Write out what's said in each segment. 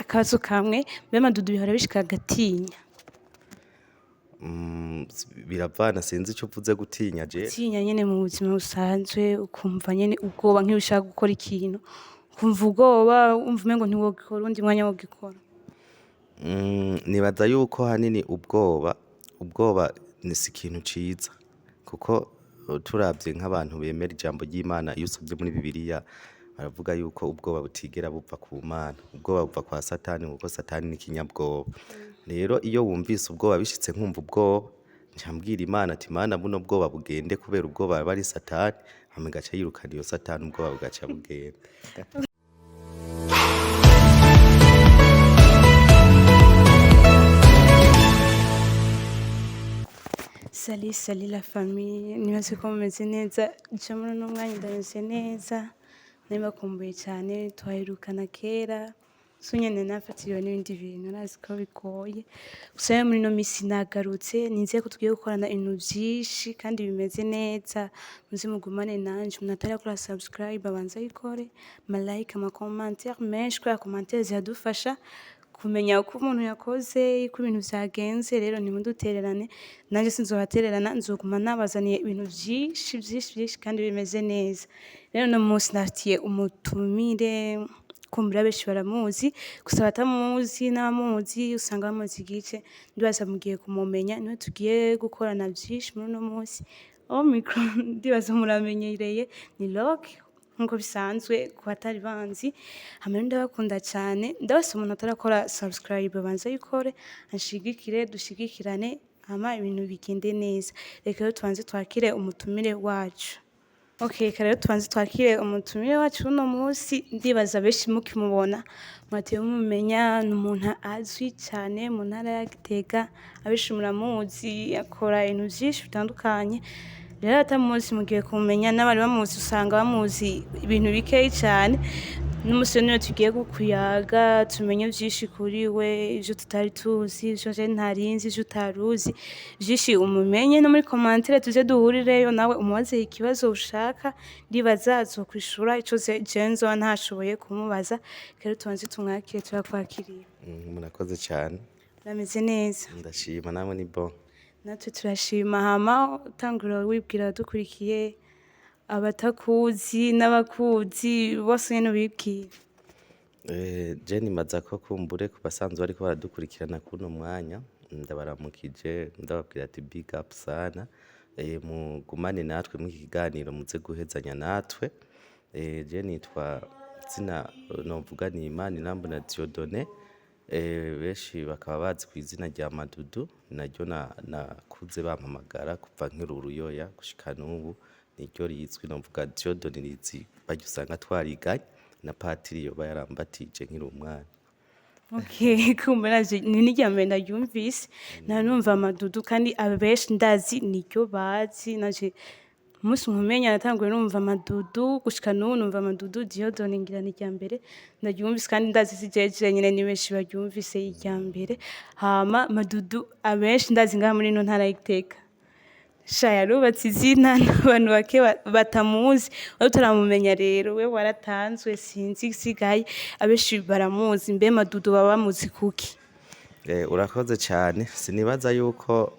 Akabazo kamwe, mbe Madudu bihora bishika agatinya? Biravana, sinzi ico uvuze gutinya je. Gutinya nyene mu buzima busanzwe, ukumva nyene ubwoba nk'iyo ushaka gukora ikintu, ukumva ubwoba, wumva umengo ntiwogikora uwundi mwanya wogikora. Nibaza yuko hanini ubwoba ni si ikintu ciza, kuko turavye nk'abantu bemera ijambo ry'Imana, iyo usomye muri Bibiliya baravuga yuko ubwoba butigera buva ku Mana, ubwoba buva kwa Satani, kuko Satani ni ikinyabwoba. Rero iyo wumvise ubwoba, bishitse nkumva ubwoba, nca mbwira Imana ati: "Mana, buno bwoba bugende", kubera ubwoba aba ari Satani, hama igaca yirukana iyo Satani, ubwoba bugaca bugenda. Salut, salut la famille, nibaze ko mumeze neza, je muri uno mwanya ndameze neza, nari bakumbuye cyane, twaherukana kera, so nyene nafatiriwe n'ibindi bintu, nazi ko bigoye, gusa rero muri ino misi nagarutse, nizeye ko tugiye gukorana ibintu vyinshi kandi bimeze neza. Muze mugumane nanje. Umuntu atarakora subscribe abanze ayikore, ama like, ama commentaire menshi, kubera commentaire ziradufasha kumenya uko umuntu yakoze, uko ibintu vyagenze. Rero ntimudutererane, nanje sinzobatererana, nzoguma nabazaniye ibintu vyinshi vyinshi vyinshi kandi bimeze neza. Rero uno munsi ndafitiye umutumire, kumbura benshi baramuzi, gusa abatamuzi n'abamuzi usanga bamuzi igice, ndibaza mugiye kumumenya, niwe tugiye gukorana vyinshi muri uno munsi. Au micro ndibaza muramenyereye, ni Rock nkuko bisanzwe ku batari banzi. Hama rero ndabakunda cyane, ndabasaba umuntu atarakora subscribe abanze ayikore, anshigikire, dushigikirane, hama ibintu bigende neza. Reka rero tubanze twakire umutumire wacu. Okay, reka rero tubanze twakire umutumire wacu uno munsi. Ndibaza benshi mukimubona mwateye mumumenya, ni umuntu azwi cyane mu ntara ya Gitega, abenshi muramuzi, akora ibintu vyinshi bitandukanye. Rero atamuzi mugiye kumumenya, n'abari bamuzi usanga bamuzi ibintu bikeyi cyane. N'umunsi niwe tugiye kuyaga, tumenye vyinshi kuri we, ivyo tutari tuzi, ivyo je ntarinzi, ivyo utaruzi, vyinshi umumenye. No muri commentaire tuze duhurireyo, nawe umubaze ikibazo ushaka, ndibaza azokwishura ico je nzoba ntashoboye kumubaza. Rero tubanze tumwakire, turakwakiriye. Murakoze cane. Urameze neza? Ndashima, namwe ni bon? Natwe turashima. Hama utangura wibwira dukurikiye, abatakuzi n'abakuzi bose nyene ubibwire. Je nibaza ko kumbure ku basanzwe bariko baradukurikirana kuno mwanya, ndabaramukije, ndababwira ati: "Big up sana." Mugumane natwe muri iki kiganiro, muze guhezanya natwe. Je nitwa zina novuga ni Manirambona Dieudonné, benshi bakaba bazi ku izina rya Madudu, naryo nakuze bampamagara kuva nkiri uruyoya gushika n'ubu niryo rizwi. Novuga Dieudonné rizi barya usanga twariganye na patiri yoba yarambatije nkiri umwana. Okay, kumbe navyo ni n'irya mbere ndaryumvise, nta numva Madudu, kandi abenshi ndazi niryo bazi. Naje umunsi nkumenya natanguye numva Madudu, gushika n'ubu numva Madudu Dieudonné, ngira ni irya mbere ndaryumvise, kandi ndazi si jewe jenyene, ni benshi baryumvise irya mbere. Hama Madudu abenshi ndazi ngaha muri ino ntara ya Gitega, sha yarubatse izina, n'abantu bake batamuzi, wowe utaramumenya rero we waratanzwe, sinzi isigaye, abenshi baramuzi. Mbe Madudu baba bamuzi kuki? Urakoze cyane. Sinibaza yuko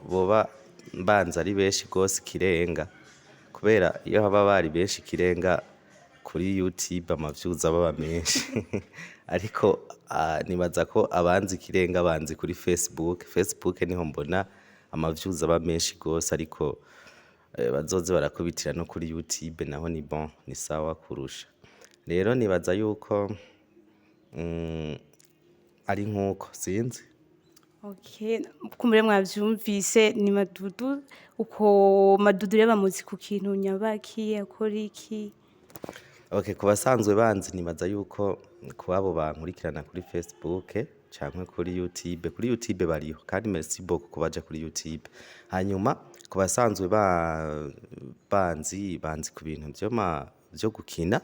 boba mbanza ari benshi gose ikirenga, kubera iyo haba bari benshi ikirenga kuri YouTube ama views aba menshi, ariko nibaza ko abanzi ikirenga banzi kuri Facebook. Facebook niho mbona ama views aba menshi gose, ariko bazoze barakubitira no kuri YouTube, naho ni bon, ni sawa kurusha. Rero nibaza yuko ari nkuko sinzi. Okay, kumbure mwavyumvise, ni Madudu. Uko Madudu rero bamuzi ku kintu nyabaki, akora iki? Okay, ku basanzwe banzi, nibaza yuko ku abo bankurikirana kuri Facebook canke kuri YouTube, kuri YouTube bariho, kandi merci beaucoup kubaja kuri YouTube. Hanyuma ku basanzwe banzi, banzi ku bintu vyo gukina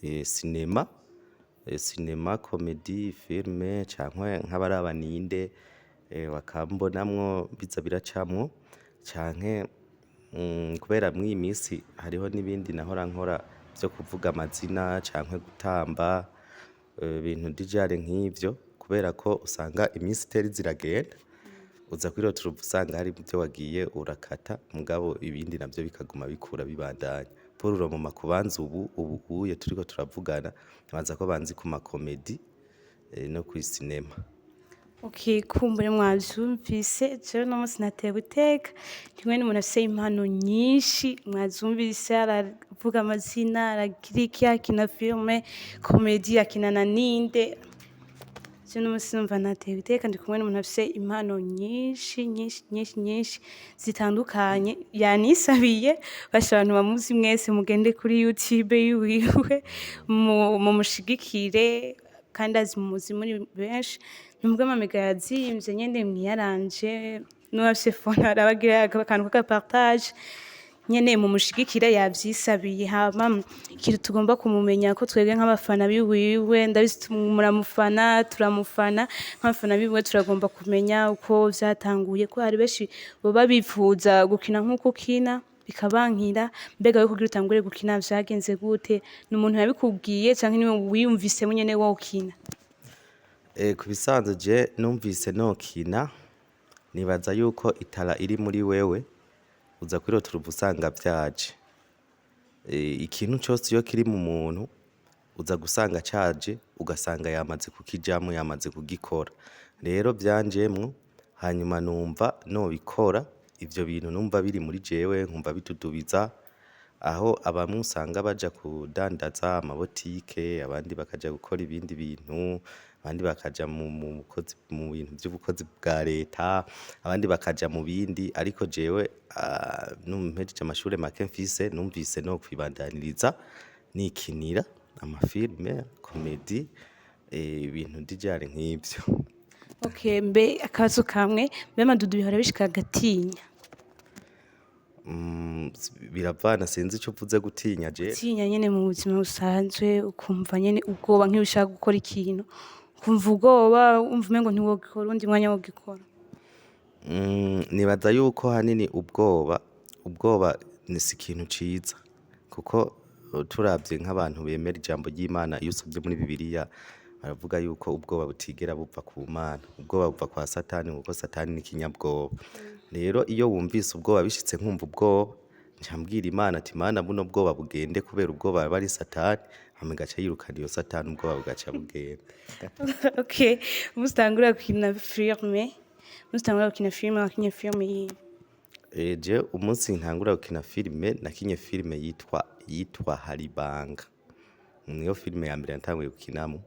cinéma, cinéma comédie, film, canke nk'abaraba ninde bakambonamwo biza biracamwo, canke kubera mw'iyi minsi hariho n'ibindi nahora nkora vyo kuvuga amazina canke gutamba. Ibintu dijare nk'ivyo, kubera ko usanga iminsi itera ziragenda, uza kuri retrouve usanga hari ivyo wagiye urakata, mugabo ibindi navyo bikaguma bikura bibandanya. Pour le moment, kubanza ubu uye turiko turavugana, nbaza ko banzi ku ma comédie no kwi cinéma. Okay, kumbure mwavyumvise, jewe uno munsi natewe iteka kimwe n'umuntu afise impano nyinshi. Mwazumvise, aravuga amazina, aragira iki, akina filme comédie, akina na ninde. Jewe uno munsi numva natewe iteka, ndi kumwe n'umuntu afise impano nyinshi nyinshi nyinshi nyinshi zitandukanye. Yanisabiye basha abantu bamuzi mwese mugende kuri YouTube yiwiwe mumushigikire, kandi azi muzi muri benshi, nubwo amamega yazimvye nyene, mwiyaranje n'uwafise phone arabagira akantu k'aka partage nyene, mumushigikire, yavyisabiye. Hama ikintu tugomba kumumenya ko twebwe nk'abafana biwiwe, ndabizi muramufana, turamufana, nk'abafana biwe turagomba kumenya uko vyatanguye, ko hari benshi boba bifuza gukina nk'uko ukina bikabankira. Mbega we kugira utangure gukina vyagenze gute? Ni umuntu yabikubwiye canke niwe wiyumvisemo nyene wokina? Ku bisanzwe je numvise nokina, nibaza yuko itara iri muri wewe uza kuri retrouve usanga vyaje. Ikintu cose iyo kiri mu muntu uza gusanga caje, ugasanga yamaze kukijamwo, yamaze kugikora. Rero vyanjemwo, hanyuma numva nobikora ivyo bintu, numva biri muri jewe, nkumva bidudubiza. Aho abamwe usanga baja kudandaza amabotike, abandi bakaja gukora ibindi bintu, abandi bakaja mu bintu vy'ubukozi bwa leta, abandi bakaja mu bindi, ariko jewe mpejeje amashure make mfise, numvise no kwibandaniriza nikinira ama films comédie, ibintu dijare nk'ivyo. Okay, mbe akabazo kamwe, mbe Madudu bihora bishika agatinya? Biravana, sinzi ico uvuze gutinya je. Gutinya nyene mu buzima busanzwe, ukumva nyene ubwoba nk'iyo ushaka gukora ikintu, ukumva ubwoba, wumva umengo ntiwogikora, uwundi mwanya wogikora. Nibaza yuko hanini ubwoba ni si ikintu ciza, kuko turavye nk'abantu bemera ijambo ry'Imana, iyo usomye muri Bibiliya baravuga yuko ubwoba butigera buva ku Mana, ubwoba buva kwa Satani, kuko Satani ni ikinyabwoba. Rero iyo wumvise ubwoba, bishitse nkumva ubwoba, nca mbwira Imana ati: "Mana, buno bwoba bugende, kubera ubwoba aba ari Satani", hama igaca yirukana iyo Satani, ubwoba bugaca bugenda. Okay, umunsi utangura gukina filme, umunsi utangura gukina filme, wakinye filme yihe? Je umunsi ntangura gukina filime, nakinye filime yitwa Haribanga, niyo filime ya mbere natanguye gukinamwo.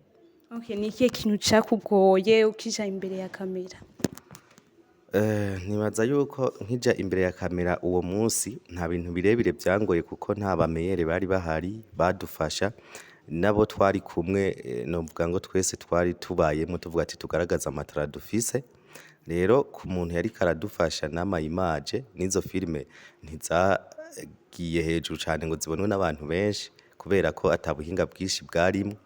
Okay, ni ikihe kintu cakugoye ukija imbere ya kamera? Nibaza yuko nkija imbere ya kamera uwo munsi nta bintu birebire vyangoye, kuko nta bameyere bari bahari badufasha, nabo twari kumwe, novuga ngo twese twari tubayemwo tuvuga ati tugaragaze amatara dufise. Rero ku muntu yariko aradufasha n'ama image, n'izo filime ntizagiye hejuru cane ngo zibonwe n'abantu benshi, kubera ko ata buhinga bwinshi bwarimwo.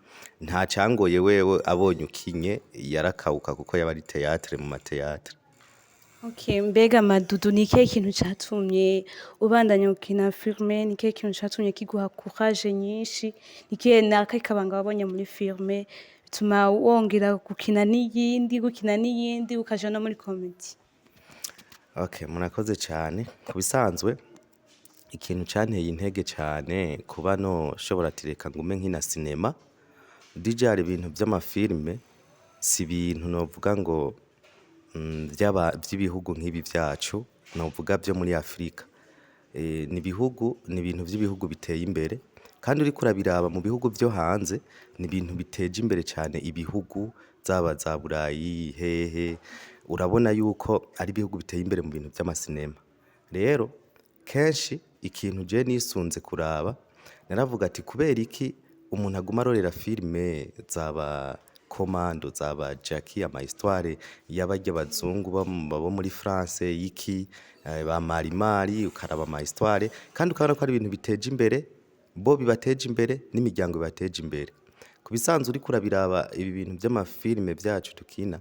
Nta cangoye, wewe abonye ukinye yarakawuka, kuko yaba ari théâtre mu ma théâtre. Okay, mbega Madudu, ni ikihe kintu catumye ubandanya gukina filme? Ni ikihe kintu catumye kiguha courage nyinshi? Ni ikihe nakahe kabanga wabonye muri filme bituma wongera gukina n'iyindi, gukina n'iyindi, ukaja no muri comédie? Okay, murakoze cane. Ku bisanzwe ikintu canteye intege cane kuba noshobora ati reka ngume nkina cinéma, déjà hari ibintu vy'ama films, si ibintu novuga ngo vy'ibihugu nk'ibi vyacu, novuga vyo muri Afrika. Ni ibihugu, ni ibintu vy'ibihugu biteye imbere, kandi uriko urabiraba mu bihugu vyo hanze ni ibintu biteje imbere cane ibihugu, zaba za Burayi hehe, urabona yuko ari ibihugu biteye imbere mu bintu vy'ama cinéma. Rero kenshi ikintu je nisunze kuraba, naravuga ati kubera iki umuntu aguma arorera filime zaba Commando, zaba Jackie, ama histoire y'abarya bazungu bo muri France iki, ba Marimari, ukaraba ama histoire kandi ukabona ko ari ibintu biteje imbere, bo bibateje imbere n'imiryango bibateje imbere. Ku bisanzwe uriko urabiraba, ibi bintu vy'ama films vyacu dukina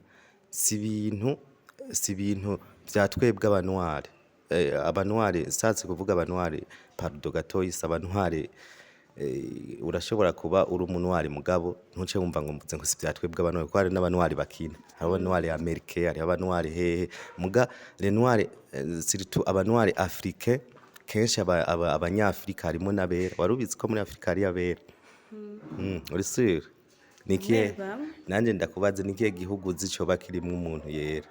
si ibintu vya twebwe aba noirs. Aba noirs, nshatse kuvuga aba noirs, pardon gatoyi, si aba noirs. Urashobora kuba uri umunwari, mugabo ntuce wumva ngo mvuze ngo si vya twebwe abanwari, kuko hari n'abanwari bakina, hari abanwari amerike, hariho abanwari hehe, muga les noirs, surtout abanwari africain, kenshi abanyafrika harimo n'abera. Wari ubizi ko muri Afrika hariyo abera? Uri sûr? Nikihe? Bamwe bamwe. Nanje ndakubaze, nikihe gihugu uzi coba kirimwo umuntu yera?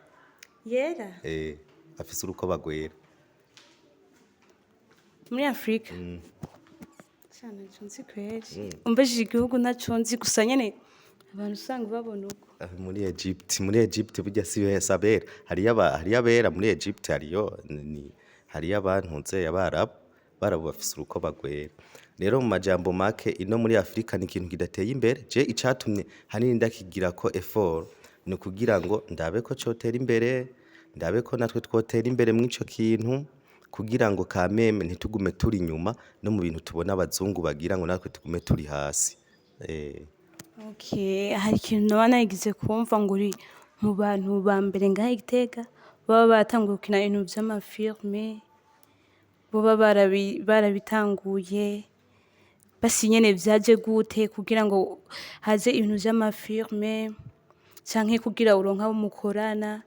Yera? Afise urukoba rwera. Muri Afurika cyane ntaco nzi kweri. Umbajije igihugu, ntaco nzi, gusa nyene abantu usanga babona uko. Ah, muri Egypt burya si hese abera. Hariyo abera muri Egypt, hariyo ni hariyo abantuze abarabu, abarabu bafise urukoba rwera. Rero mu majambo make, ino muri Afrika ni ikintu kidateye imbere. Je icatumye hanini ndakigira ko effort ni ukugira ngo ndabe ko cotera imbere, ndabe ko natwe twotera imbere mw'ico kintu, kugira ngo kameme ntitugume turi inyuma no mu bintu tubona abazungu bagira, ngo natwe tugume turi hasi. Okay, hari ikintu noba nagize kumva ngo uri mu bantu ba mbere ngaha i Gitega baba batanguye gukina ibintu vy'ama films, boba barabitanguye. Basi nyene vyaje gute kugira ngo haze ibintu vy'ama films, canke kugira uronke abo mukorana,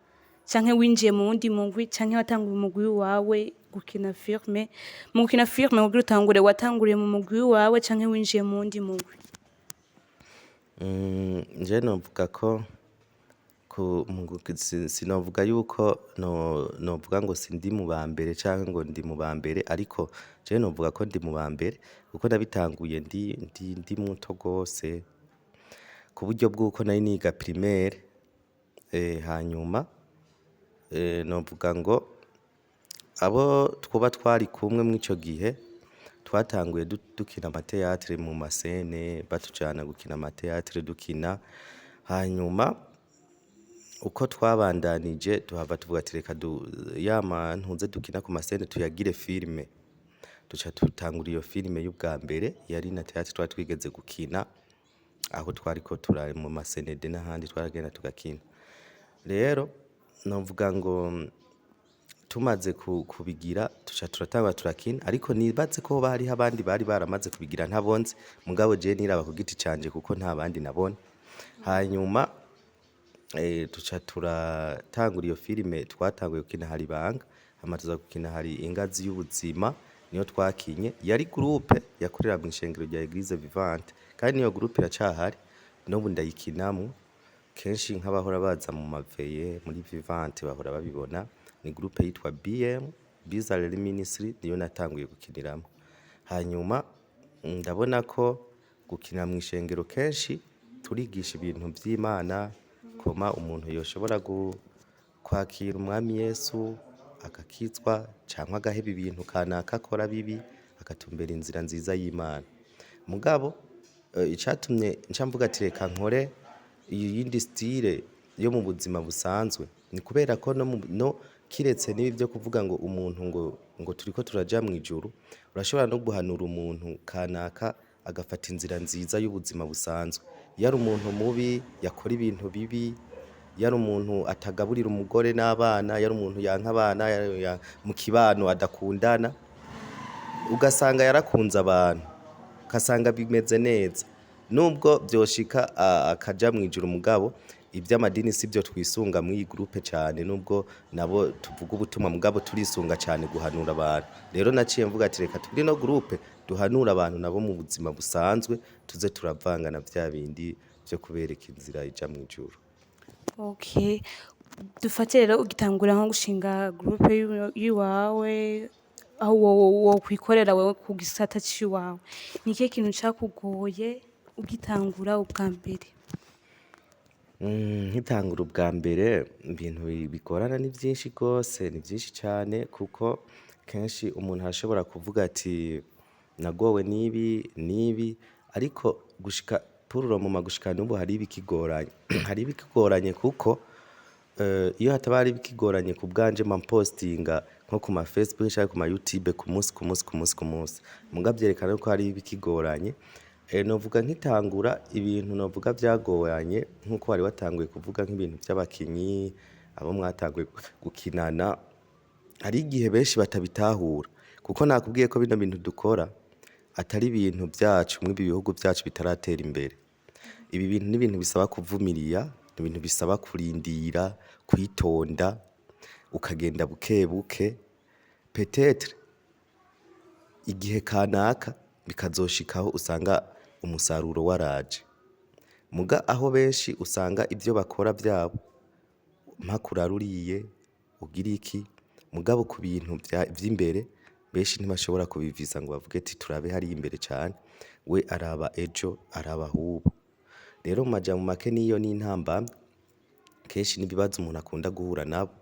canke winjiye mu wundi mugwi, canke watanguye umugwi wawe gukina film? Mu gukina film, kugira utangure, watanguriye mu mugwi wawe canke winjiye mu wundi mugwi? Je novuga ko sinovuga yuko novuga ngo sindi mu ba mbere canke ngo ndi mu ba mbere, ariko je novuga ko ndi mu ba mbere, kuko nabitanguye ndi muto gose, ku buryo bw'uko nari niga primaire. Hanyuma novuga ngo abo twoba twari kumwe mw'ico gihe twatanguye dukina ama théâtre mu ma scènes, batujana gukina ama théâtre dukina. Hanyuma uko twabandanije, tuhava tuvuga ati reka ya mantuze dukina ku ma scènes tuyagire film. Duca tutangura iyo film y'ubwa mbere, yari na théâtre twari twigeze gukina aho twariko turari mu masenede n'ahandi twaragenda tugakina. Rero novuga ngo tumaze kubigira, tuca turatangura turakina, ariko nibaze ko hoba hariho abandi bari baramaze kubigira, ntabonze, mugabo je niraba ku giti canje kuko nta bandi nabona. Hanyuma tuca turatangura iyo film. Twatanguye gukina Hari Ibanga, hama tuza gukina Hari Ingazi y'Ubuzima. Niyo twakinye, yari groupe yakorera mw'ishengero rya Eglise Vivante, kandi niyo groupe iracahari n'ubu ndayikinamwo. Kenshi nk'abahora baza mu ma veillées muri Vivante bahora babibona. Ni groupe yitwa BM Bizarre Ministry, niyo natanguye gukiniramwo. Hanyuma ndabona ko gukina mw'ishengero kenshi turigisha ibintu vy'Imana, koma umuntu yoshobora kwakira Umwami Yesu agakizwa, canke agaheba ibintu kanaka akora bibi, agatumbera inzira nziza y'Imana. Mugabo icatumye nca mvuga ati reka nkore iyindi style yo mu buzima busanzwe, ni kubera ko no kiretse n'ibi vyo kuvuga ngo umuntu ngo turiko turaja mw'ijuru, urashobora no guhanura umuntu kanaka agafata inzira nziza y'ubuzima busanzwe. Iyo ari umuntu mubi yakora ibintu bibi, iyo ari umuntu atagaburira umugore n'abana, iyo ari umuntu yanka abana, mu kibano adakundana, ugasanga yarakunze abantu, ugasanga bimeze neza, nubwo vyoshika akaja mw'ijuru. Mugabo ivy'amadini sivyo twisunga mw'iyi groupe cane, nubwo nabo tuvuga ubutumwa, mugabo turisunga cane guhanura abantu. Rero naciye mvuga ati reka tugire ino groupe duhanura abantu nabo mu buzima busanzwe, tuze turavanga na vya bindi vyo kubereka inzira ija mw'ijuru. Okay. Dufate rero ugitangura nko gushinga groupe yiwawe, aho wokwikorera wewe ku gisata ciwawe, ni ikihe kintu cakugoye ugitangura ubwa mbere? Nkitangura ubwa mbere, ibintu bigorana ni vyinshi gose, ni vyinshi cane, kuko kenshi umuntu arashobora kuvuga ati nagowe n'ibi n'ibi, ariko gushika pour le moment, gushika n'ubu, hari ibikigoranye, kuko iyo hataba hari ibikigoranye, ku bwanje mba mpostinga nko ku ma Facebook canke ku ma YouTube ku munsi ku munsi ku munsi ku munsi, muga vyerekana ko hari ibikigoranye. Novuga nkitangura, ibintu novuga vyagoranye, nkuko wari watanguye kuvuga, nk'ibintu vy'abakinyi abo mwatanguye gukinana, hari igihe benshi batabitahura, kuko nakubwiye ko bino bintu dukora atari ibintu vyacu mw'ibi bihugu vyacu bitaratera imbere. Ibi bintu ni ibintu bisaba kuvumiriya, ni ibintu bisaba kurindira, kwitonda, ukagenda buke buke, peut-être igihe kanaka bikazoshikaho usanga umusaruro waraje. Muga aho benshi usanga ivyo bakora vyabo mpaka uraruriye ugira iki, mugabo ku bintu vy'imbere benshi ntibashobora kubiviza ngo bavuge ati turabe hariya imbere cane, we araba ejo araba ahubu. Rero mu majambo make niyo n'intambamyi, kenshi n'ibibazo umuntu akunda guhura navyo,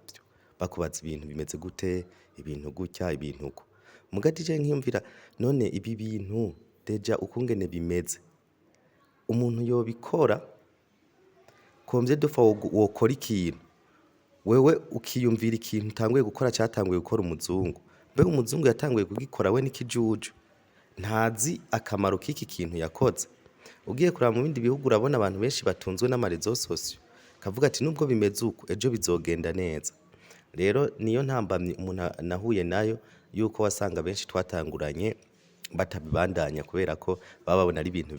bakubaza ibintu bimeze gute, ibintu gutya, ibintu uko. Muga jewe nkiyumvira none ibi bintu déjà ukungene bimeze, umuntu yobikora combien de fois wokora ikintu wewe ukiyumvira ikintu utanguye gukora catanguye gukora umuzungu, mbega umuzungu yatanguye kugikora we n'ikijuju, ntazi akamaro k'iki kintu yakoze. Ugiye kuraba mu bindi bihugu urabona abantu benshi batunzwe n'ama réseaux sociaux, kavuga ati nubwo bimeze uku ejo bizogenda neza. Rero niyo ntambamyi umuntu nahuye nayo, yuko wasanga benshi twatanguranye batabibandanya kubera ko baba babona ari ibintu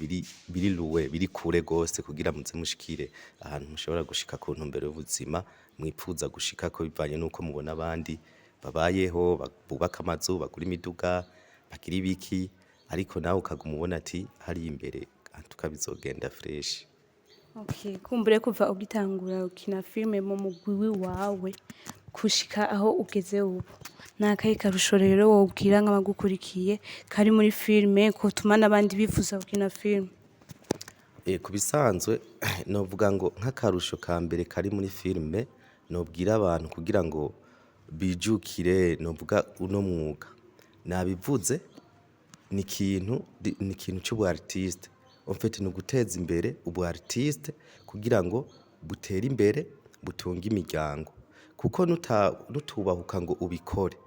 biri loin, biri kure gose kugira muze mushikire ahantu mushobora gushika ku ntumbero y'ubuzima mwipfuza gushikako, bivanye nuko mubona abandi babayeho, bubaka amazu, bagura imiduga, bagira ibiki, ariko nawe ukaguma ubona ati hariya imbere antuka bizogenda fresh. Okay, kumbure kuva ugitangura gukina filime mu mugwi wawe gushika aho ugeze ubu, nakahe karusho rero wobwira nk'abagukurikiye kari muri filime kotuma n'abandi bifuza gukina filime? Ku bisanzwe novuga ngo nk'akarusho ka mbere kari muri filime nobwira abantu kugira ngo bijukire, novuga uno mwuga, nabivuze, ni ikintu c'ubu artiste. En fait ni uguteza imbere ubu artiste kugira ngo butere imbere, butunge imiryango, kuko nutubahuka ngo ubikore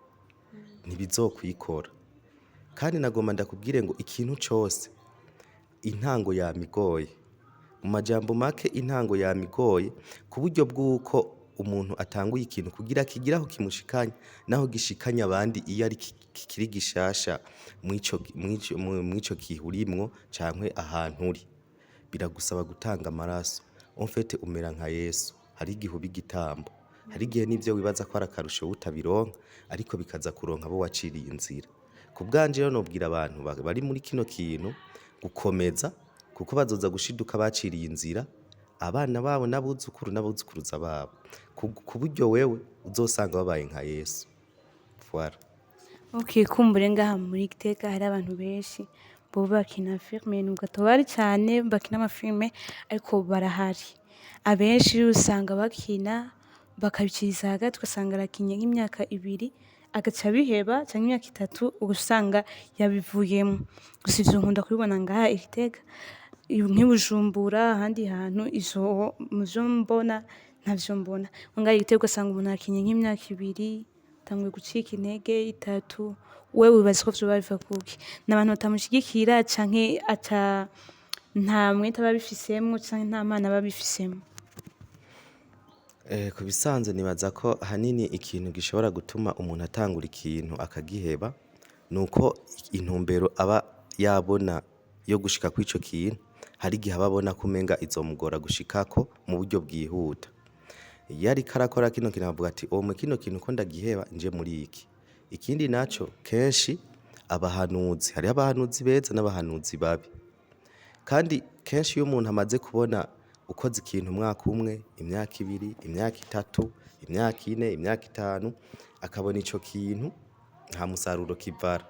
ntibizokwikora. Kandi nagomba ndakubwire ngo ikintu cose intango yama igoye. Mu majambo make, intango yama igoye ku buryo bw'uko umuntu atanguye ikintu kugira kigire aho kimushikanye naho gishikanye abandi, iyo ari kikiri gishasha mw'ico gihe urimwo canke ahantu uri, biragusaba gutanga amaraso. En fait umera nka Yesu, hari igihe uba igitambo, hari igihe n'ivyo wibaza ko ari akarusho utabironka, ariko bikaza kuronka abo waciriye inzira. Ku bwanje rero nobwira abantu bari muri kino kintu gukomeza, kuko bazoza gushiduka baciriye inzira abana babo n'abuzukuru n'abuzukuruza babo, ku buryo wewe uzosanga babaye nka Yesu. Voilà. Okay, kumbure ngaha muri Gitega hari abantu benshi bo bakina filime, nubwo ataba ari cane bakina amafilime, ariko barahari. Abenshi usanga bakina bakabiciriza hagati, ugasanga arakinye nk'imyaka 2 agaca abiheba, canke imyaka 3 ugasanga yabivuyemwo. Gusa ivyo nkunda kubibona ngaha i Gitega, nk'i Bujumbura, ahandi hantu ivyo muvyo mbona ntavyo mbona. Ngaha i Gitega ugasanga umuntu akinye nk'imyaka 2 atanguye gucika intege, 3. Wewe wibaza ko vyoba biva kuki? N'abantu batamushigikira, canke ata nta mwete aba abifisemwo, canke nta mpano aba abifisemwo? Ku bisanzwe nibaza ko hanini ikintu gishobora gutuma umuntu atangura ikintu akagiheba nuko intumbero aba yabona yo gushika kw'ico kintu, hari igihe aba abona ko umenga izomugora gushikako mu buryo bwihuta. Iyo ariko arakora kino kintu avuga ati omwe kino kintu ko ndagiheba nje muri iki. Ikindi naco, kenshi abahanuzi, hariho abahanuzi beza n'abahanuzi babi. Kandi kenshi iyo umuntu amaze kubona ukoze ikintu umwaka umwe, imyaka 2, imyaka 3, imyaka 4, imyaka 5, akabona ico kintu nta musaruro kivara.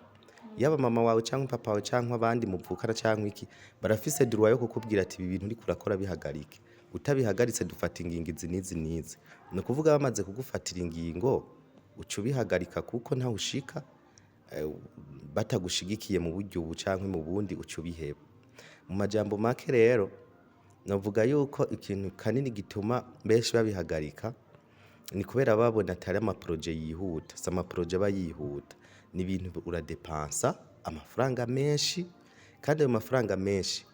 Yaba mama wawe canke papa wawe canke abandi muvukana canke iki, barafise droit yo kukubwira ati ibi bintu uriko urakora bihagarike. Utabihagaritse dufata ingingo izi n'izi n'izi. Ni ukuvuga bamaze kugufatira ingingo uca ubihagarika, kuko ntaho ushika batagushigikiye mu buryo ubu canke mu bundi, uca ubiheba. Mu majambo make rero novuga yuko ikintu kanini gituma benshi babihagarika ni kubera babona atari ama projets yihuta, si ama projets aba yihuta. Ni ibintu uradepansa amafaranga menshi, kandi ayo mafaranga menshi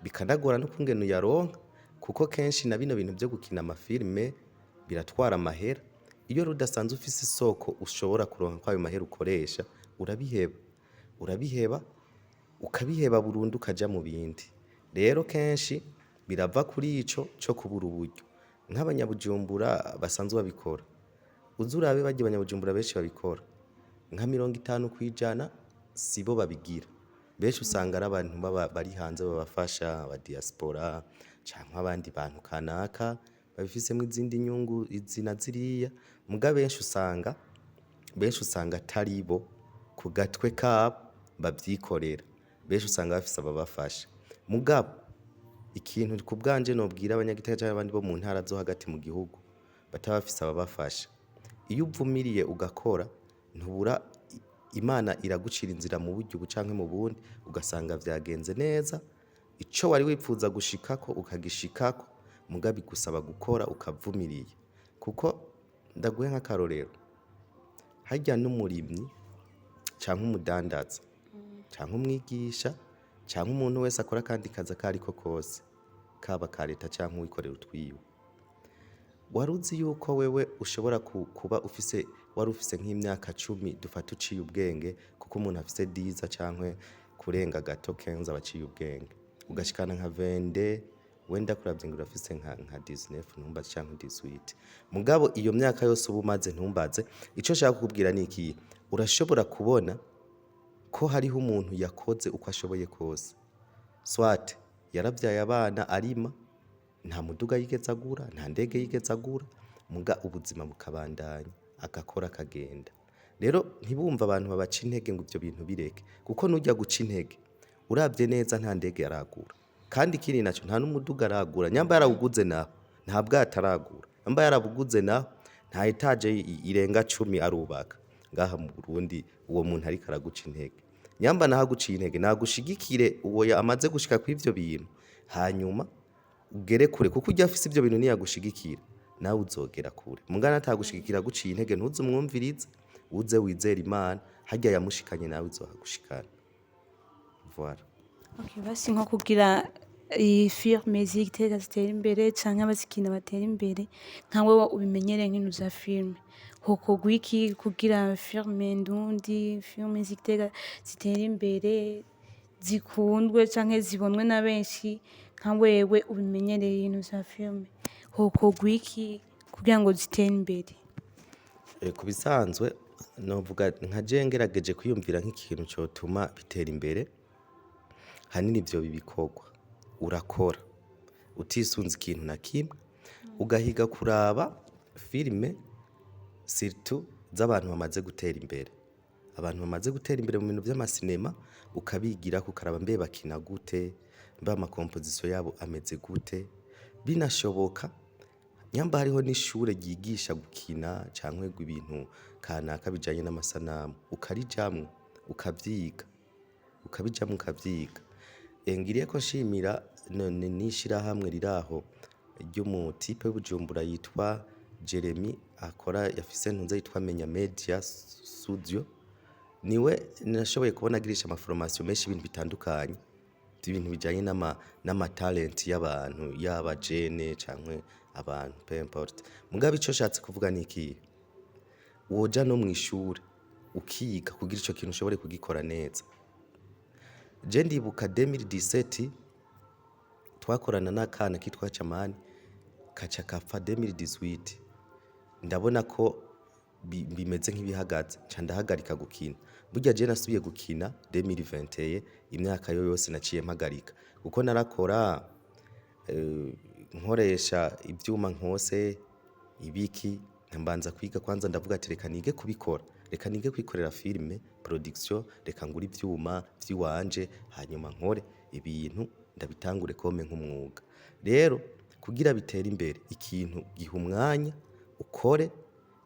bikanagora no kungene uyaronka, kuko kenshi na bino bintu vyo gukina amafilime biratwara amahera. Iyo rero udasanzwe ufise isoko ushobora kuronka kwayo mahera ukoresha, urabiheba, urabiheba. Ukabiheba burundu ukaja mu bindi. Rero kenshi birava kuri ico co kubura uburyo. Nk'abanyabujumbura basanzwe babikora, uze urabe barya abanyabujumbura benshi babikora, nka 50% sibo babigira. Benshi usanga ari abantu baba bari hanze babafasha, aba diaspora canke abandi bantu kanaka babifisemwo izindi nyungu izi na ziriya, muga benshi usanga atari bo ku gatwe kabo bavyikorera. Benshi usanga bafise ababafasha. Mugabo ikintu ku bwanje nobwira abanyagitega canke abandi bo mu ntara zo hagati mu gihugu bataba bafise ababafasha, iyo uvumiriye ugakora ntubura. Imana iragucira inzira mu buryo ubu canke mu bundi, ugasanga vyagenze neza, ico wari wipfuza gushikako ukagishikako. Muga bigusaba gukora ukavumiriye. Kuko ndaguhe nk'akarorero, harya n'umurimyi canke umudandaza canke umwigisha canke umuntu wese akora akandi kazi ako ariko kose, kaba ka leta canke uwikorera utwiwe, wari uzi yuko wewe ushobora kuba ufise, wari ufise nk'imyaka 10, dufate uciye ubwenge, kuko umuntu afise 10 canke kurenga gato, 15, aba aciye ubwenge, ugashikana nka 22, wenda kuravye ngo urafise nka 19, ntumbaze, canke 18. Mugabo iyo myaka yose uba umaze, ntumbaze, ico nshaka kukubwira ni ikihe? Urashobora kubona ko hariho umuntu yakoze uko ashoboye kose, soit yaravyaye abana arima, nta muduga yigeze agura, nta ndege yigeze agura, muga ubuzima bukabandanya, agakora akagenda. Rero ntibumve abantu babaca intege ngo ivyo bintu bireke, kuko nujya guca intege uravye neza nta ndege aragura, kandi ikindi naco nta n'umuduga aragura. Nyamba yarawuguze naho nta bwato aragura, nyamba yarabuguze naho nta étage irenga 10 arubaka ngaha mu Burundi. Uwo muntu ariko araguca intege, nyamba naho aguciye intege, nagushigikire uwo amaze gushika kw'ivyo bintu, hanyuma ugere kure, kuko urya afise ivyo bintu niyagushigikira nawe uzogera kure. Mugana atagushigikira aguciye intege, ntuze umwumvirize, uze wizere Imana. Harya yamushikanye nawe izohagushikana. Voilà. Okay, basi nko kugira iyi filime z'Igitega zitere imbere canke abazikina batere imbere, nka wewe ubimenyereye nk'ibintu vya filime, hokorwa iki kugira filime ndundi, filime z'Igitega zitere imbere, zikundwe canke zibonwe na benshi? Nka wewe ubimenyereye ibintu vya filime, hokorwa iki kugira ngo zitere imbere? Ku bisanzwe novuga nka je ngerageje kwiyumvira nk'ikintu cotuma bitera imbere, hanini ivyo bibikorwa urakora utisunze ikintu na kimwe, ugahiga kuraba filime surtout z'abantu bamaze gutera imbere, abantu bamaze gutera imbere mu bintu vy'amasinema, ukabigirako, ukaraba mbe bakina gute, mbe ama composition yabo ameze gute. Binashoboka nyamba hariho n'ishure ryigisha gukina canke ibintu kanaka bijanye n'amasanamu, ukarijamwo ukavyiga, ukabijamwo ukavyiga. Ngiriyeko nshimira n'ishirahamwe riraho ry'umu type w'i Bujumbura yitwa Jeremy, akora yafise ntuze yitwa Menya Media Studio. Niwe nashoboye kubona agirisha ama formation menshi y'ibintu bitandukanye, ibintu bijanye n'ama talent y'abantu, yaba jene canke abantu, peu importe. Mugabo ico nshatse kuvuga ni ikihe? Woja no mw'ishure ukiga kugira ico kintu ushobore kugikora neza. Je ndibuka 2017 twakorana n'akana kitwa Chamani, kaca kapfa. 2018 ndabona ko bimeze nk'ibihagaze, nca ndahagarika gukina. Burya je nasubiye gukina 2021. Imyaka yo yose naciye mpagarika kuko narakora nkoresha ivyuma nkose ibiki, mbanza kwiga kwanza. Ndavuga ati reka nige kubikora, reka nige kwikorera filime production, reka ngure ivyuma vy'iwanje, hanyuma nkore ibintu ndabitangure comme nk'umwuga. Rero kugira bitere imbere, ikintu giha umwanya ukore,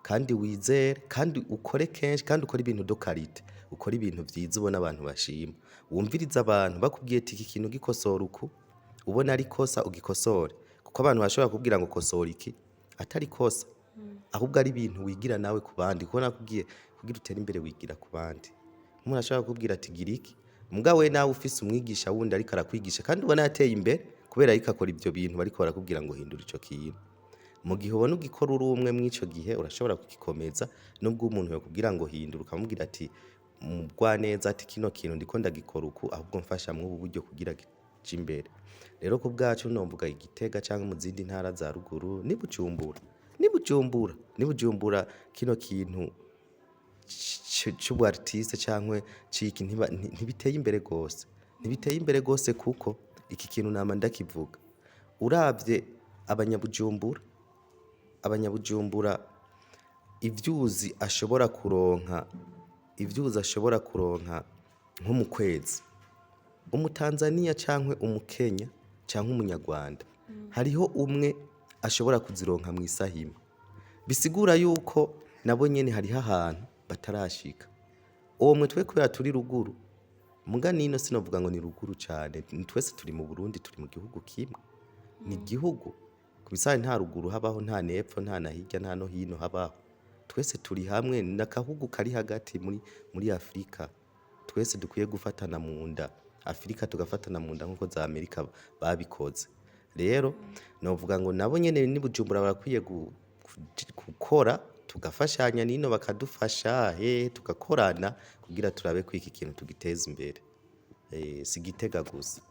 kandi wizere, kandi ukore kenshi, kandi ukore ibintu de qualité, ukore ibintu vyiza ubona abantu bashima, wumvirize abantu bakubwiye ati iki kintu gikosora uku, ubona ari kosa ugikosore, kuko abantu bashobora kubwira ngo kosora iki atari kosa, ahubwo ari ibintu wigira nawe ku bandi. Kuko nakubwiye, kugira utere imbere wigira ku bandi. Umuntu ashobora kukubwira ati gira iki, mugabo we nawe ufise umwigisha wundi ariko arakwigisha kandi ubona yateye imbere kubera ariko akora ivyo bintu bariko barakubwira ngo hindura ico kintu. Mu gihe ubona ugikora uri umwe, mw'ico gihe urashobora kugikomeza, nubwo umuntu yokubwira ngo hindura, ukamubwira ati mu bwaneza ati kino kintu ndiko ndagikora uku, ahubwo mfasha mw'ubu buryo kugira kije imbere. Rero ku bwacu novuga Igitega canke mu zindi ntara za ruguru ni Bujumbura, ni Bujumbura, ni Bujumbura. Kino kintu c'ubu artiste cankwe ciki ntibiteye imbere gose, ntibiteye imbere gose, kuko iki kintu nama ndakivuga. Uravye abanyabujumbura, abanyabujumbura ivyuzi ashobora kuronka, ivyuzi ashobora kuronka nko mu kwezi, umutanzaniya cankwe umukenya canke umunyarwanda hariho umwe ashobora kuzironka mw'isaha imwe. Bisigura yuko nabo nyene hariho ahantu batarashika. Uwo mwe twe kubera turi ruguru, muga nino sinovuga ngo ni ruguru cane, twese turi mu Burundi, turi mu gihugu kimwe, ni igihugu ku bisaye, nta ruguru habaho, nta nepfo, nta na hirya, nta no hino habaho, twese turi hamwe. Ni akahugu kari hagati muri Afrika. Twese dukwiye gufatana mu nda, Afrika tugafatana mu nda nkuko za Amerika babikoze. Rero novuga ngo nabo nyene ni Bujumbura barakwiye gukora, tugafashanya nino bakadufasha, he tugakorana kugira turabe ko iki kintu tugiteza imbere. Si Gitega gusa.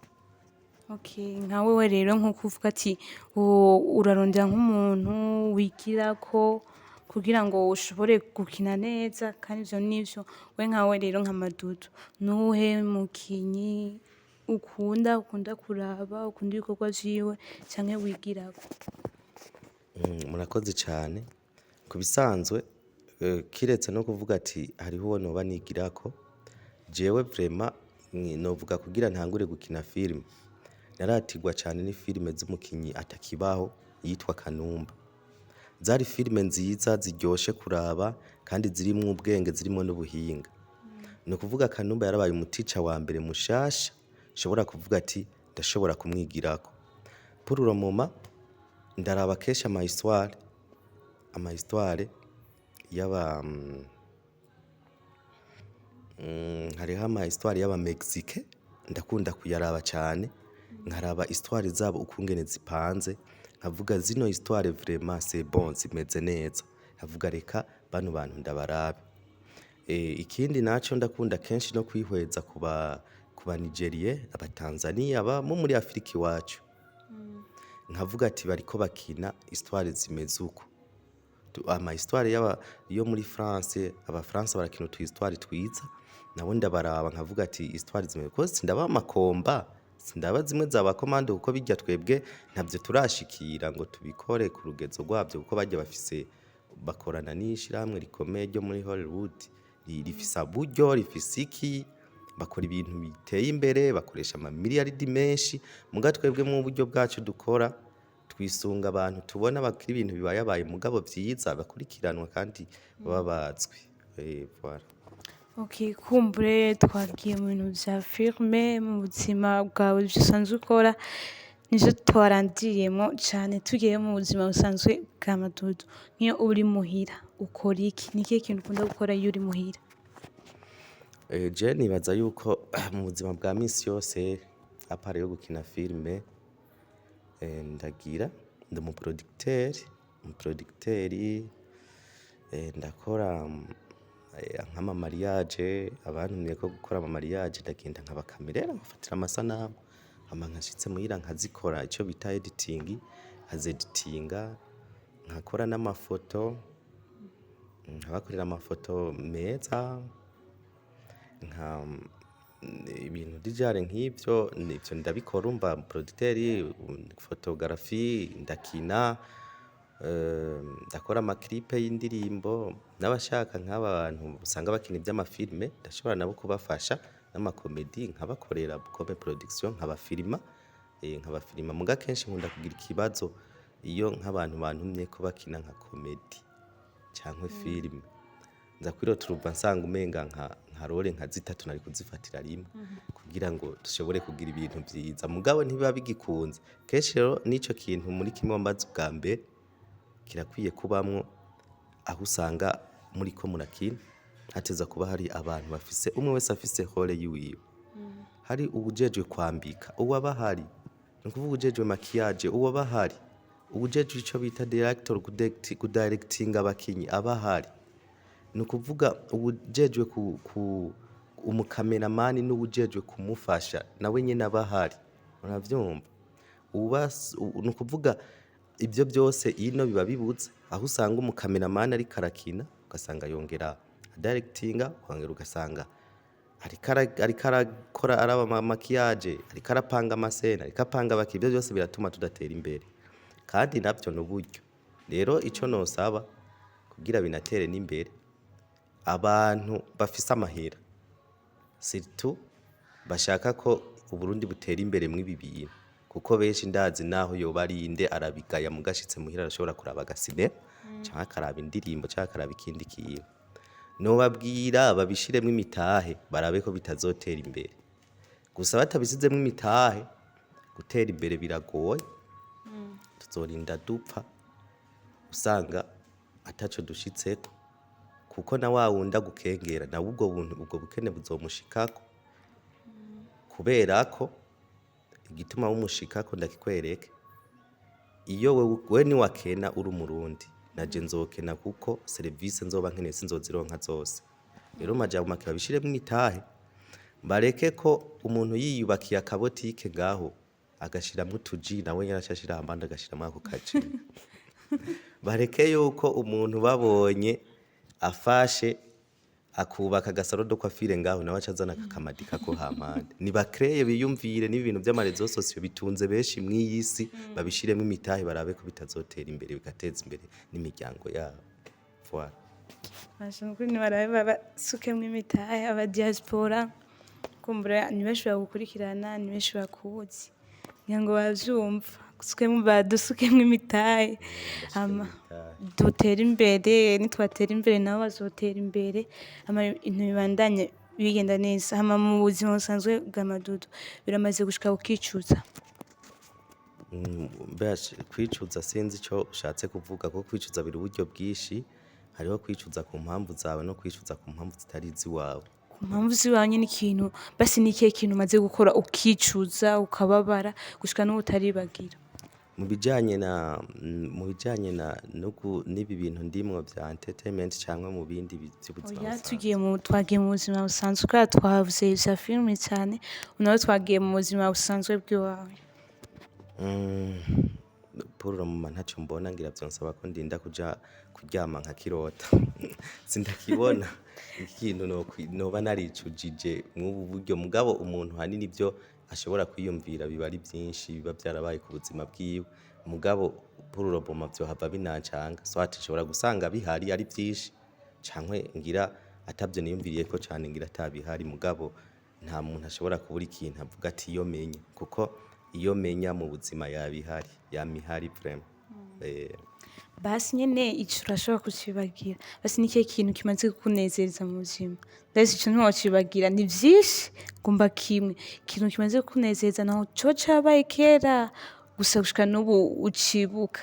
Okay, nka wewe rero nkuko uvuga ati urarondera nk'umuntu wigirako kugira ngo ushobore gukina neza, kandi ivyo nivyo. We nkawe rero nka Madudu, nuwuhe mukinyi ukunda kuraba, ukunda ibikorwa vyiwe canke wigirako? Murakoze cane. Ku bisanzwe, kiretse no kuvuga ati hariho uwo noba nigirako, jewe vraiment novuga kugira ntangure gukina filime, naratirwa cane n'ifilime z'umukinyi atakibaho yitwa Kanumba. Zari filime nziza ziryoshe kuraba kandi zirimwo ubwenge, zirimwo n'ubuhinga. Ni ukuvuga Kanumba yarabaye umutica wa mbere mushasha nshobora kuvuga ati ndashobora kumwigirako. Pour le moment ndaraba kenshi ama histoire, ama histoire y'aba hariho ama histoire y'aba Mexique ndakunda kuyaraba cane, nkaraba histoire zabo ukungene zipanze, nkavuga zino histoire vraiment c'est bon, zimeze neza, nkavuga reka bano bantu ndabarabe. Ikindi naco ndakunda kenshi no kwihweza kuba Nigerie, aba Tanzania bo muri Afrika iwacu, nkavuga ati bariko bakina histoire zimeze uku. Ama histoire y'aba yo muri France, abafaransa barakina utu histoire twiza, nabo ndabaraba nkavuga ati histoire zimeze kuko sindaba amakomba, sindaba zimwe za ba commando, kuko birya twebwe ntavyo turashikira ngo tubikore ku rugezo rwavyo, kuko barya bafise bakorana n'ishirahamwe rikomeye ryo muri Hollywood, rifise uburyo, rifise iki, bakora ibintu biteye imbere, bakoresha amamiliyaridi menshi. Muga twebwe mu buryo bwacu dukora twisunga abantu tubona bakora ibintu bibayabaye mugabo vyiza, bakurikiranwa kandi baba bazwi. Voilà. Okay, kumbure twagiye mu bintu vya filime, mu buzima bwawe ivyo usanzwe ukora nivyo twarandiyemwo cane. Tugiye mu buzima busanzwe bwa Madudu, nk'iyo uri muhira ukora iki? Ni ikihe kintu ukunda gukora iyo uri muhira? Je nibaza yuko mu buzima bwa misi yose, à part yo gukina filime, ndagira ndi umuproducteur, umuproducteur, ndakora nk'ama mariage. Abantumyeko gukora ama mariage, ndagenda nkabakamerera, nkafatira amasanamu, hama nkashitse muhira nkazikora ico bita editing, nkazeditinga, nkakora n'amafoto, nkabakorera amafoto meza, nka ibintu dijare nk'ivyo, nivyo ndabikora. Urumva producteur, photographie, ndakina, ndakora ama clip y'indirimbo n'abashaka nk'aba bantu usanga bakina ivy'amafilme, ndashobora nabo kubafasha n'ama comédie, nkabakorera comme production, nkabafilima, nkabafilima. Muga kenshi nkunda kugira ikibazo iyo nk'abantu bantumyeko bakina nka comédie canke filime, nza kwiroturuva nsanga umenga nka rôle nka zitatu nari kuzifatira rimwe kugira ngo dushobore kugira ibintu vyiza, mugabo ntibiba bigikunze kenshi. Rero n'ico kintu muri kimwe wambaza ubwa mbere kirakwiye kubamwo, aho usanga muriko murakina hateza kuba hari abantu bafise, umwe wese afise rôle yiwiwe. Hari uwujejwe kwambika, uwo aba ahari, ni ukuvuga uwujejwe maquillage, uwo aba ahari, uwujejwe ico bita director, kudirectinga abakinyi aba ahari, ni ukuvuga uwujejwe ku Umukameramani n'uwujejwe kumufasha nawe nyene aba ahari, uravyumva? Ni ukuvuga ibyo byose ino biba bibuze, aho usanga umukameramani ariko arakina, ugasanga yongera adirectinga, ukongera ugasanga ariko arakora, araba maquillage, ariko arapanga ama scènes, ariko apanga abaki. Ibyo byose biratuma tudatera imbere, kandi navyo ni uburyo. Rero ico nosaba kugira binatere n'imbere, abantu bafise amahera, surtout bashaka ko Uburundi butera imbere mw'ibi bintu, kuko benshi ndazi naho yoba ari inde arabigaya, mugashitse muhira arashobora kuraba agasinema canke akaraba indirimbo canke akaraba ikindi kintu. Nobabwira babishiremwo imitahe, barabe ko bitazotera imbere. Gusa batabisizemwo imitahe, gutera imbere biragoye, tuzorinda dupfa usanga ataco dushitseko, kuko na wa wundi agukengera nawe ubwo buntu, ubwo bukene buzomushikako. Kubera ko igituma bumushikako ndakikwereke: iyo wewe niwakena uri Umurundi, naje nzokena, kuko serivisi nzoba nkeneye sinzozironka zose. Rero majambo make, babishiremwo imitahe, bareke ko umuntu yiyubakiye akabotike ngaho agashiramwo utuji, nawe nyene aca ashira ahandi agashiramwo ako kaji. Bareke yuko umuntu babonye afashe akubaka aga salon de coiffure ngaho, nawe aca azana akakamadika ko hampande. Nibakreye, biyumvire n'ibi bintu vy'ama réseaux sociaux bitunze benshi mw'iyi si, babishiremwo imitahe, barabe ko bitazotera imbere, bigateza imbere n'imiryango yabo. Voilà. Basha, nukuri nibarabe basukemwo imitahe aba diaspora. Kumbura ni benshi bagukurikirana, ni benshi bakuzi, ngira ngo bavyumva. Sukemwo, badusukemwo imitahe, hama dutere imbere. Nitwatera imbere, nabo bazotera imbere, hama ibintu bibandanye bigenda neza. Hama mu buzima busanzwe bwa Madudu, biramaze gushika ukicuza? Mbasha kwicuza, sinzi ico ushatse kuvuga, kuko kwicuza biri uburyo bwinshi. Hariho kwicuza ku mpamvu zawe no kwicuza ku mpamvu zitari iziwawe. Ku mpamvu ziwanye n'ikintu basi, ni ikihe kintu umaze gukora ukicuza, ukababara gushika n'ubu utaribagira? Mu bijanye na n'ibi bintu ndimwo vya entertainment canke mu bindi vy'ubuzima Oya. busanzwe? Tugiye mu twagiye mu buzima busanzwe, kubera twavuze ivya filime cyane, ubu nawe twagiye mu buzima busanzwe bw'iwawe. Pour le moment ntaco mbona. Ngira vyonsaba ko ndinda kuja kuryama nkakirota, sindakibona ikintu noba naricujije mw'ubu buryo. Mugabo umuntu hanini ivyo ashobora kwiyumvira biba ari vyinshi, biba vyarabaye ku buzima bwiwe. Mugabo pour le moment vyohava binancanga, soit nshobora gusanga bihari ari vyinshi, canke ngira atavyo niyumviriyeko cane, ngira atabihari. Mugabo nta muntu ashobora kubura ikintu avuga ati iyo menya, kuko iyo menya mu buzima yabihari, yama ihari vraiment. Basi nyene ico urashobora kucibagira. Basi ni ikihe kintu kimaze kukunezereza mu buzima? Ndazi ico ntiwocibagira, ni vyinshi, gumba kimwe, ikintu kimaze kukunezereza naho coba cabaye kera, gusa gushika n'ubu ucibuka.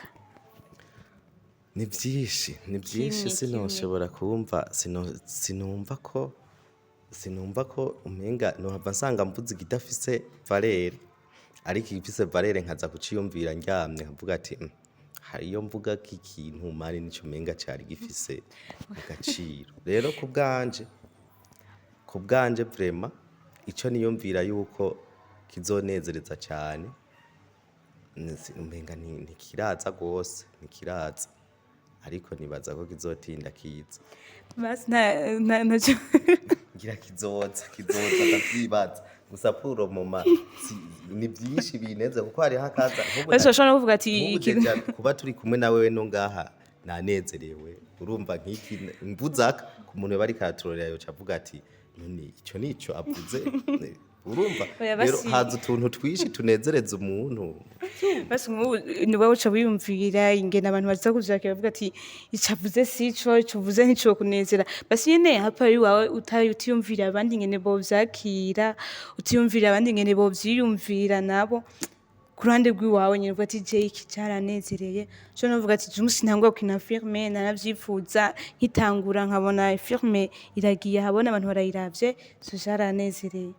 Ni vyinshi, ni vyinshi. Kimwe, kimwe. Sinoshobora kumva, sinumva ko umenga nohava nsanga mvuze ikidafise valeur, ariko igifise valeur nkaza kuciyumvira ndyamye, nkavuga ati: Hariyo mvuga ko ikintu mari nico umenga cari gifise agaciro." Rero ku bwanje vraiment, ico niyumvira yuko kizonezereza cane, umenga ntikiraza gose, ntikiraza, ariko nibaza ko kizotinda kiza. Basi nta ntaco. Ngira kizoza, kizoza, ndavyibaza. Gusa pour le moment ni vyinshi bineze, kuko hariho akaza nk'ubu. Basi urashobora no kuvuga ati Nk'ubu déjà kuba turi kumwe na wewe no ngaha nanezerewe. Urumva nk'iki mvuzaka ku muntu yoba ariko araturorera, yoca avuga ati: "None ico nico avuze?" Urumva Oya, rero basi. haza utuntu twinshi tunezereza umuntu. Basi nk'ubu niwe uca wiyumvira ingene abantu baza kuvyakira, bavuga ati: "Ico avuze sico, ico uvuze ntico kunezera." Basi nyene hapa iwawe utiyumvira abandi ingene bovyakira, utiyumvira abandi ingene bovyiyumvira nabo. Ku ruhande rw'iwawe nyene uvuga ati: "Je iki caranezereye." Ushobora no kuvuga ati: "Je umunsi ntangura gukina filme naravyifuza, nkitangura nkabona filme iragiye ahabona, abantu barayiravye, ivyo vyaranezereye."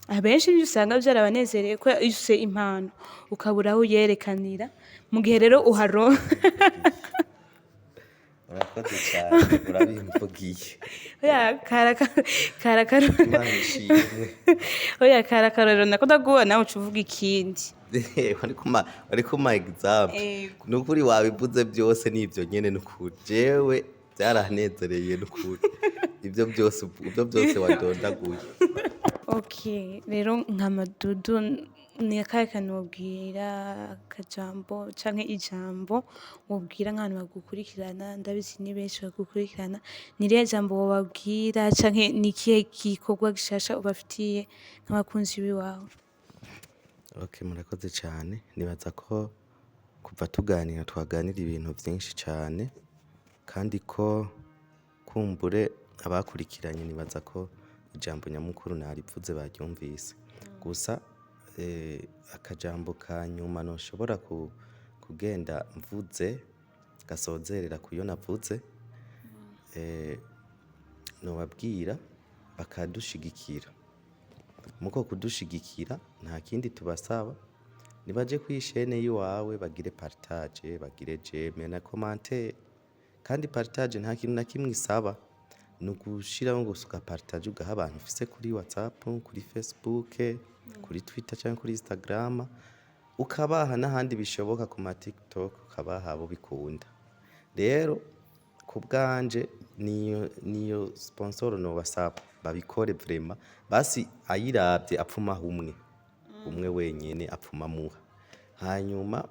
Abenshi nivyo usanga vyarabanezereye, ko iyo ufise impano ukabura aho uyerekanira, mu gihe rero uharonka. Urakoze cyane, urabimvugiye. Oya, kara Imana ishimwe. Oya, kara karorero nako ndaguha, nawe uca uvuga ikindi. Wari kuma example. Ego. Nukuri wabivuze byose nivyo nyene, nukuri jewe byaranezereye, nukuri ibyo byose wadondaguye. Okay, rero nka Madudu, ni akahe kantu wobwira, akajambo canke ijambo wobwira nk'abantu bagukurikirana? Ndabizi ni benshi bagukurikirana. Ni irihe jambo wobabwira canke ni ikihe gikorwa gishasha ubafitiye nk'abakunzi biwawe? Okay, murakoze cyane. Nibaza ko kuva tuganira twaganira ibintu byinshi cyane, kandi ko kumbure abakurikiranye, nibaza ko ijambo nyamukuru narivuze baryumvise. Gusa akajambo ka nyuma noshobora kugenda mvuze gasozerera kuyo navuze, nobabwira bakadushigikira. Muko kudushigikira nta kindi tubasaba, nibaje kuri chaîne yiwawe bagire partage, bagire j'aime na commentaire. Kandi partage nta kintu na kimwe isaba, ni ugushiraho gusa ugapartage, ugaha abantu ufise kuri WhatsApp, kuri Facebook, kuri Twitter canke kuri Instagram, ukabaha n'ahandi bishoboka ku ma TikTok, ukabaha abo bikunda. Rero ku bwanje niyo sponsor nobasaba, babikore vraiment. Basi ayiravye apfuma umwe umwe wenyene, apfuma amuha. Hanyuma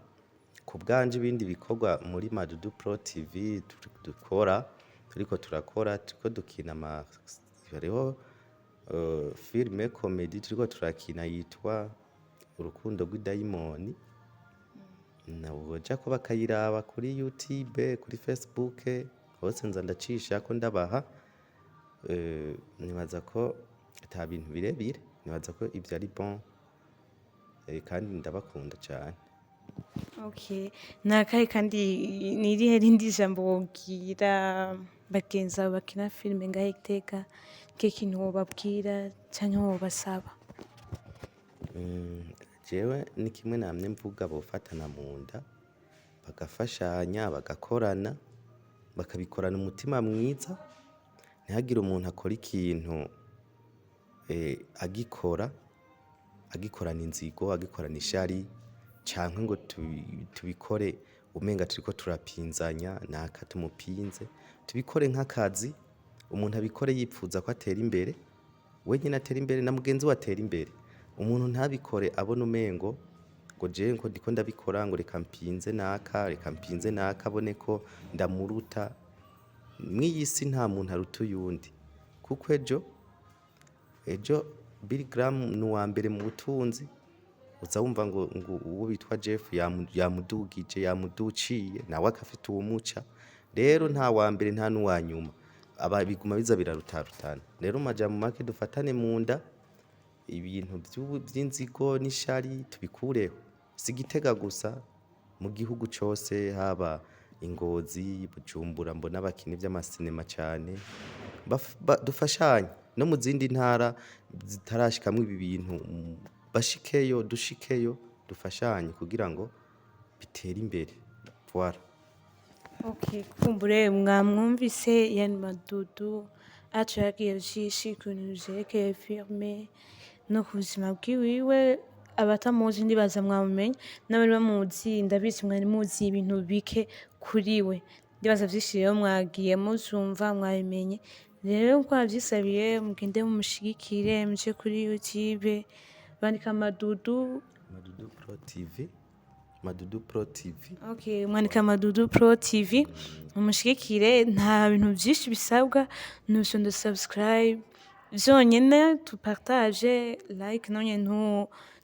ku bwanje ibindi bikorwa muri Madudu Pro TV dukora, turiko turakora, turiko dukina hariho filme comedy turiko turakina yitwa Urukundo rw'Idayimoni. Boja ko bakayiraba kuri YouTube, kuri Facebook hose nza ndacishako ndabaha. Nibaza ko ata bintu birebire, nibaza ko ivyo ari bon, kandi ndabakunda cane. Okay, ni akahe kandi, ni irihe rindi jambo wobwira bagenzi bawe bakina filime ngaho Iteka? Ikihe kintu wobabwira canke wobasaba? Jewe ni kimwe namye mvuga: bofatana mu nda, bagafashanya, bagakorana, bakabikorana umutima mwiza. Ntihagire umuntu akora ikintu agikora agikorana inzigo, agikorana ishari, canke ngo tubikore umenga turiko turapinzanya, naka tumupinze. Tubikore nk'akazi, umuntu abikore yipfuza ko atera imbere, we nyene atera imbere na mugenzi we atera imbere. Umuntu ntabikore abona umengo ngo jewe ngo ndiko ndabikora ngo reka mpinze naka, reka mpinze naka, abone ko ndamuruta. Mw'iyi si nta muntu aruta uyundi, kuko ejo Bill Graham ni uwa mbere mu butunzi, uza wumva ngo uwo bitwa Jeff yamudugije, yamuduciye, nawe akafite uwumuca. Rero nta wa mbere, nta n'uwa nyuma, aba biguma biza birarutarutana. Rero mu majambo make, dufatane mu nda, ibintu vy'inzigo n'ishari tubikureho. Si Gitega gusa, mu gihugu cose, haba Ingozi, Bujumbura, mbona bakina ivy'amasinema cane. Dufashanye no mu zindi ntara zitarashikamwo ibi bintu, bashikeyo, dushikeyo, dufashanye kugira ngo bitere imbere. Voilà. Okay, kumbure mwamwumvise yani Madudu aco yagiye vyinshi ku bintu vyerekeye filme no ku buzima bwiwiwe. Abatamuzi ndibaza mwamumenya, n'abari bamuzi ndabizi mwari muzi ibintu bike kuri we. Ndibaza vyinshi rero mwagiye muzumva, mwabimenye. Rero nkuko yavyisabiye, mugende mumushigikire, muje kuri YouTube bandika Madudu. Madudu Pro TV, Madudu Pro TV. Okay, mwandika Madudu Pro TV, mumushigikire. Nta bintu vyinshi bisabwa, nufyonda subscribe vyonyene, tupartage, like nonye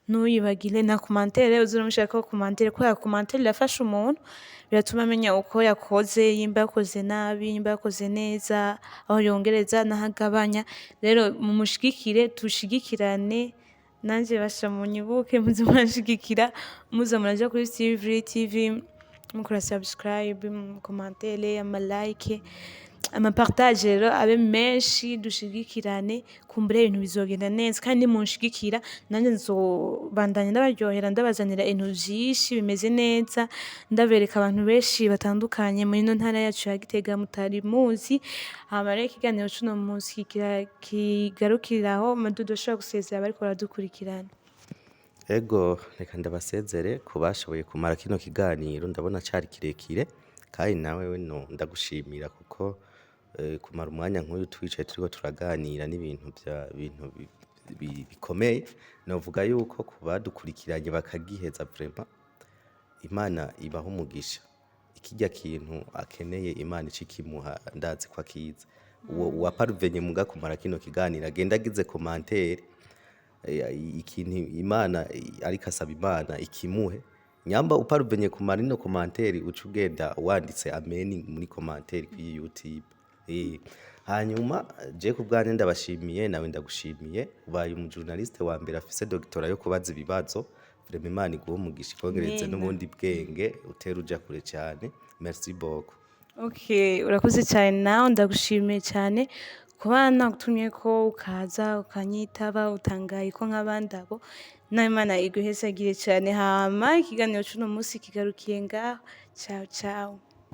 ntuyibagire na commentaire. Uzoramushirako commentaire, kubera commentaire irafasha umuntu, biratuma amenya uko yakoze, yimba yakoze nabi, yimba yakoze neza, aho yongereza n'aho agabanya. Rero mumushigikire, tushigikirane. Nanje basha munyibuke, muze muranshigikira, muza muraja kuri Steve TV, mukora subscribe, commentaire, ama like. Amapartage rero abe menshi, dushigikirane, kumbure ibintu bizogenda neza. Kandi nimunshigikira nanjye nzobandanya ndabaryohera, ndabazanira ibintu vyinshi bimeze neza, ndabereka abantu benshi batandukanye muri ino ntara yacu ya Gitega mutari muzi. Hama rero ikiganiro c'uno munsi kigarukiraho. Madudu, ushobora gusezera bariko baradukurikirana. Ego, reka ndabasezere ku bashoboye kumara kino kiganiro. Ndabona cari kirekire, kandi nawe we no ndagushimira kuko kumara umwanya nk'uyu twicaye turiko turaganira n'ibintu vya bintu bikomeye. Novuga yuko ku badukurikiranye bakagiheza, vraiment Imana ibaha umugisha. Ikirya kintu akeneye Imana ica ikimuha, ndazi ko akiza. Uwo uwaparuvenye muga kumara kino kiganiro agenda agize commentaire ikintu Imana ariko asaba Imana ikimuhe. Nyamba uparuvenye kumara ino commentaire, uca ugenda wanditse amen muri commentaire kuri YouTube. Hanyuma je ku bwanjye ndabashimiye, nawe ndagushimiye. Ubaye umujournaliste wa mbere afise doctorat yo kubaza ibibazo. Vraiment Imana iguhe umugisha, ikongereze Amena. n'ubundi bwenge, utera uja kure cyane. Merci beaucoup. Okay, urakoze cyane nawe, ndagushimiye cyane kuba nagutumye ko ukaza ukanyitaba, utangaye ko nk'abandi abo. Nawe Imana iguhezagire cyane. Hama ikiganiro c'uno munsi kigarukiye ngaho. Ciao ciao.